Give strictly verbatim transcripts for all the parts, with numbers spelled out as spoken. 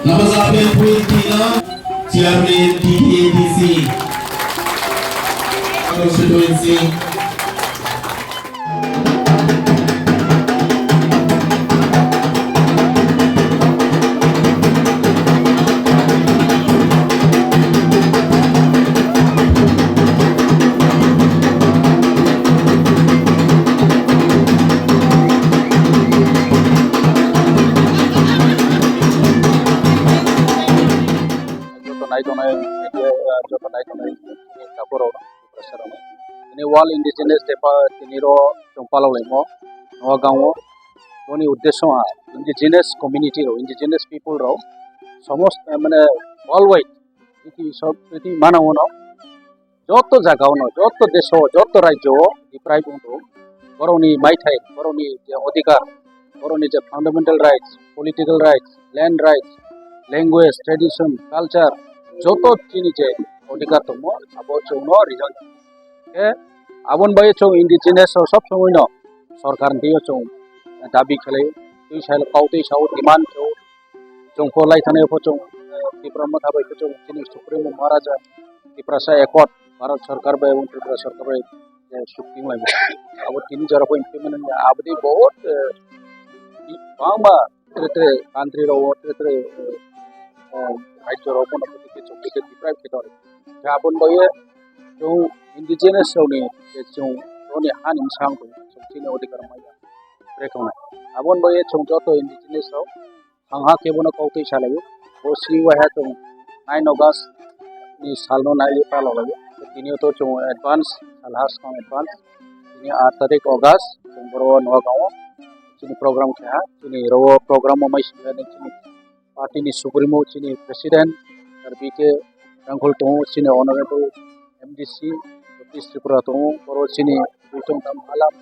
Namazape Pui Tina, Chairman T T A D C Constituency. Joto nai tongnai, joto nai tongnai, takhorok. Tini World Indigenous Day pa tini ro chwng palok laimo Noagango. Boni uddesyo ha indigenous community rok, indigenous people rok, somost, eh, mane worldwide, prithibi sob, prithibi manao no, joto jaga o no, joto desh o, joto rajyo o deprive wng tong, borokni maithai, borokni je odhikar, borokni je fundamental rights, political rights, land rights, language, tradition, culture, joto chini je odhikar tongmo, abo chwngno rijak. Khe aboni bagwi chwng indigenous rok sob somoi no sorkar ni thwiyo chwng dabi khlai, twi sal kau twi sao demand khlai, chwng pho lai thani pho chwng, eh, Tipra Motha bai khe chwng chini Supremo Maharaja Tiprasa Accord Bharat Sarkar bai ebong Tripura Sarkar bai, eh, sukti wnglaimani. Abo tini jora pho implement wngya. Aboni bahut, eh, bangma tre tre country rok, tre tre, eh, eh, rajyo rok bono khe chwng khe deprive khe tongo. Khe aboni bagwi chwng indigenous rokni je chwng boni hani bwskango chwng chini odhikar manya. Aboni bagwi chwng joto indigenous rok thang ha khe bono kok twi salaio. Bo swi waiha chwng nine August ni salno naili palok laio. Tini o to chwng advance, sal ha swkang advance. Tini aat tarik August, chwng boro Noagango chini program khe ha. Chini oro program o mai simi chini party ni supremo, chini president, R B K Rangkhol tongo, chini honorable M D C, North East Tripura tongo, oro chini Duitong Dam Halam,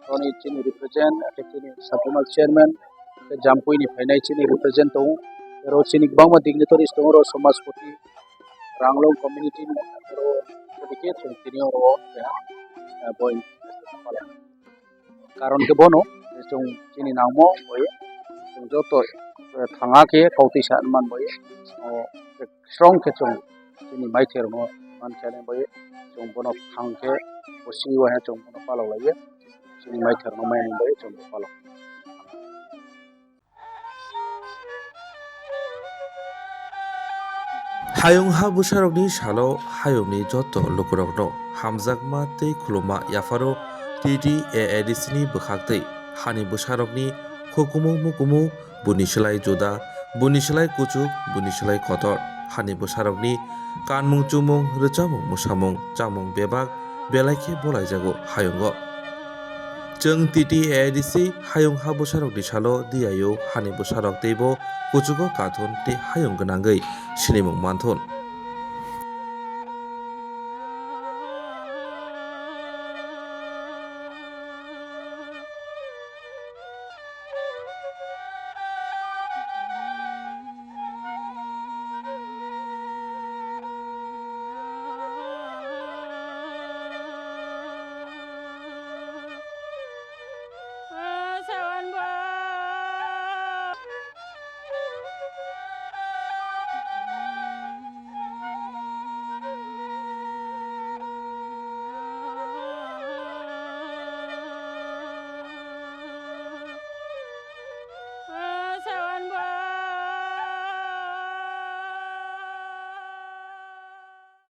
roni chini represent, ake chini sub zonal chairman, ake Jampui ni phainai chini represent tongo, oro chini kwbangma dignitaries tongo, oro Samajpati, Ranglong community ni, oro, oro khe chwng tini oro, eh, boi. Karon khe bono, chwng chini nangmo bai chwng joto, eh, thang ha khe kok twi sa man bai, o, strong khe chwng chini maithai rokno man khe bai chwng bono thang khe bo swi waiha chwng bono palok laiwi chini maithai rokno maya bai chwng palok. Hayung ha bwsarokni salo hayungni joto lukurokno hamjakma tei khuluma yapharo T T A A D C ni bwkhaktwi hani bwsarokni hukumu mukumu, buni slai juda, buni slai kuchuk, buni slai kotor, hani bwsarokni kanmung chumung, rwchapmung mwsamung, chamung bebak, belai khe bolaijago hayungo. Chwng T T A A D C hayung ha bwsarokni salo diyaio hani bwsarok teibo kuchugo kathon tei hayung gwnangwi sinimung manthun.